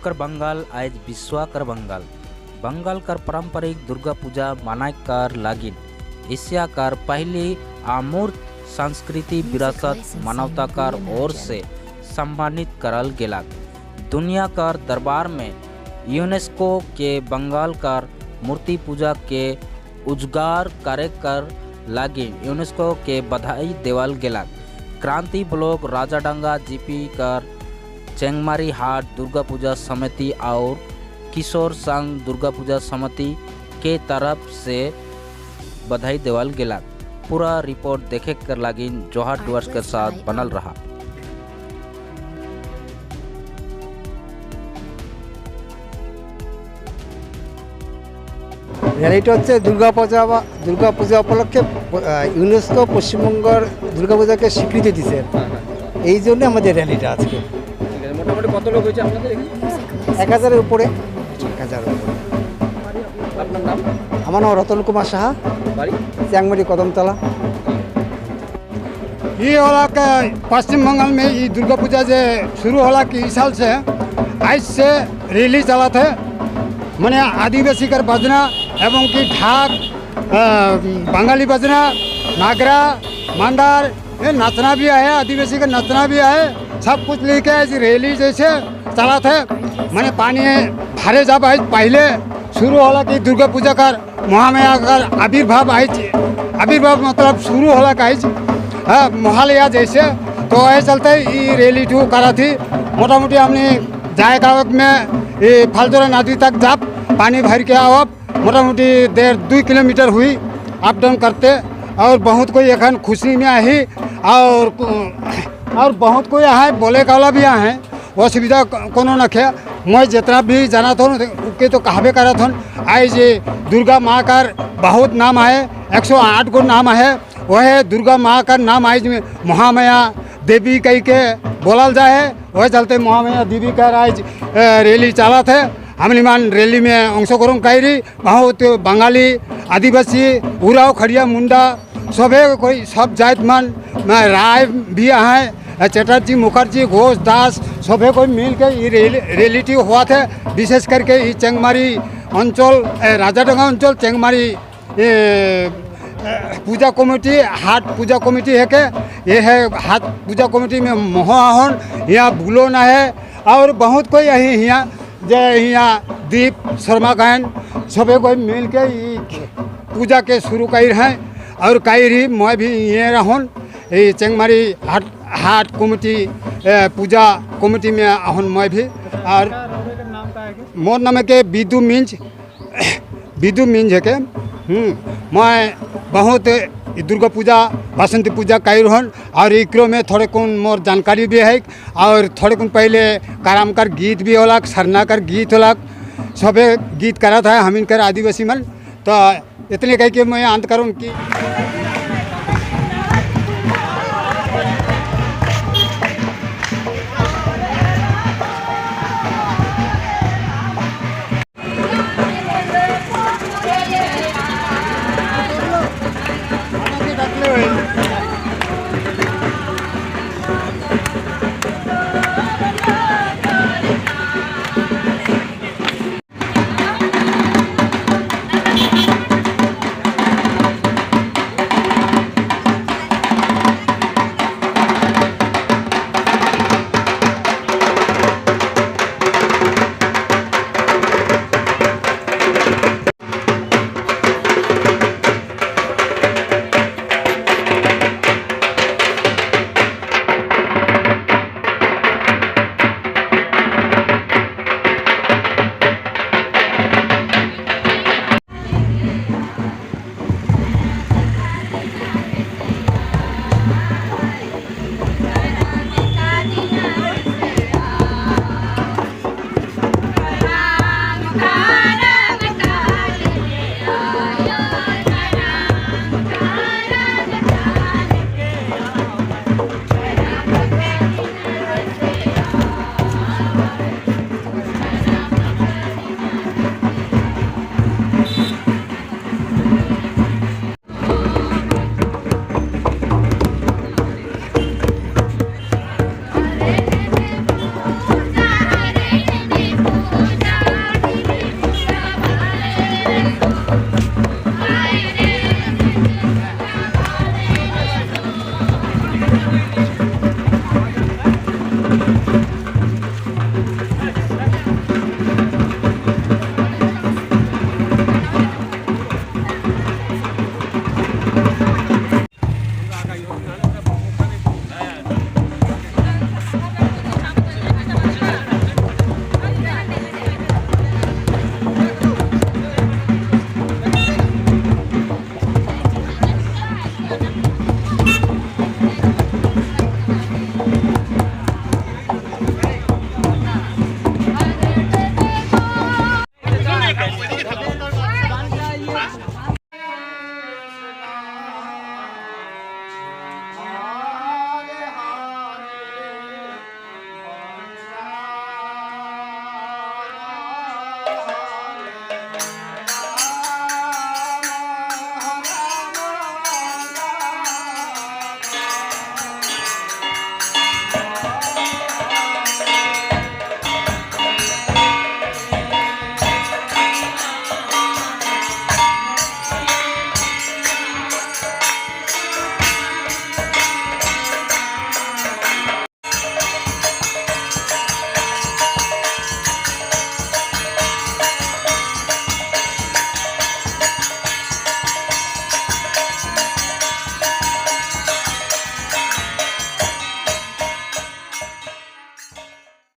कर बंगाल आज विश्व कर बंगाल। बंगाल कर पारंपरिक दुर्गा पूजा मनाए कर लागिन एशिया कर पहली अमूर्त संस्कृति विरासत मानवता कर ओर से सम्मानित करल गेला। दुनिया कर दरबार में यूनेस्को के बंगाल कर मूर्ति पूजा के उजागर करे कर लागिन यूनेस्को के बधाई देवल गेला। क्रांति ब्लॉक राजाडांगा जीपी कर चेंगमारी हाट दुर्गा पूजा समिति और किशोर संघ दुर्गा पूजा समिति के तरफ से बधाई देवल गेला। पूरा रिपोर्ट देखे कर लागिन जोहार डुअर्स के साथ बनल रहा। র্যালিটা হচ্ছে দুর্গা পূজা উপলক্ষে ইউনেস্কো পশ্চিমবঙ্গের দুর্গা পূজাকে স্বীকৃতি দিয়েছে, এই জন্য আমাদের র্যালিটা আজকে। মোটামুটি কত লোক হয়েছে আপনাদের এখানে? 1000-এর উপরে। 1000-এর উপরে। আপনার নাম? আমার নাম রতন কুমার সাহা, বাড়ি চ্যাংমারি কদমতলা। ये होला के पश्चिम बंगाल में ये दुर्गा पूजा जे शुरू होला कि इस साल से आज से रैली चला थे, माने आदिवासी कर बजना एवं कि ढाक बंगाली बजना नागरा मांडार ये नाचना भी है, आदिवासी का नाचना भी है, सब कुछ लेके आज रैली जैसे चला थे। माने पानी भरे जब आज पहले शुरू होला कि दुर्गा पूजा कर महामाया कर आविर्भाव आज आविर्भाव मतलब शुरू होला का आज हाँ महालया जैसे, तो ऐसे चलते ये रैली टू करा थी। मोटा मोटी हमने जाए में ये फालजोरा नदी तक जाप पानी भर के आओ, मोटामोटी 1.5-2 किलोमीटर हुई अप डाउन करते, और बहुत कोई एखन खुशी में आई और बहुत कोई आए बोले वाला भी आए, असुविधा कोनो न खे। मैं जितना भी जाना था उके तो कहबे करा था। आज दुर्गा माँ का बहुत नाम है, 108 गो नाम है, वह दुर्गा माँ का नाम आज महामाया देवी कह के बोलल जाए, वह चलते महामाया देवी का आज रैली चला थे। हमने मान रैली में अंशग्रहण करी, बहुत बंगाली आदिवासी उराव खड़िया मुंडा सबे कोई सब जात मान राय भी आए, चटर्जी मुखर्जी घोष दास सबे कोई मिल के ये रैली हुआ थे। विशेष करके ये चेंगमारी अंचल राजाडांगा अंचल चेंगमारी ये पूजा कमिटी हाट पूजा कमिटी है के ये है हाट पूजा कमिटी में मोह आहन यहाँ बुलो ना है और बहुत कोई यही यहाँ जे यहाँ दीप शर्मा गायन सबे कोई मिल के ये पूजा के शुरू कर हैं और कई ही मैं भी ये रहन ये चेंगमारी हाट हाट कमिटी पूजा कमिटी में आहन मैं भी। और मोर नाम है के बिदु मिंज, बिदु मिंज है के मैं बहुत दुर्गा पूजा बासंती पूजा कई रहन और इकरो में थोड़े कौन मोर जानकारी भी है और थोड़े कौन पहले कराम कर गीत भी होलक सरना कर गीत होलक सबे गीत करा था हम इनकर आदिवासी मन। तो इतने कह के मैं अंत करूँ कि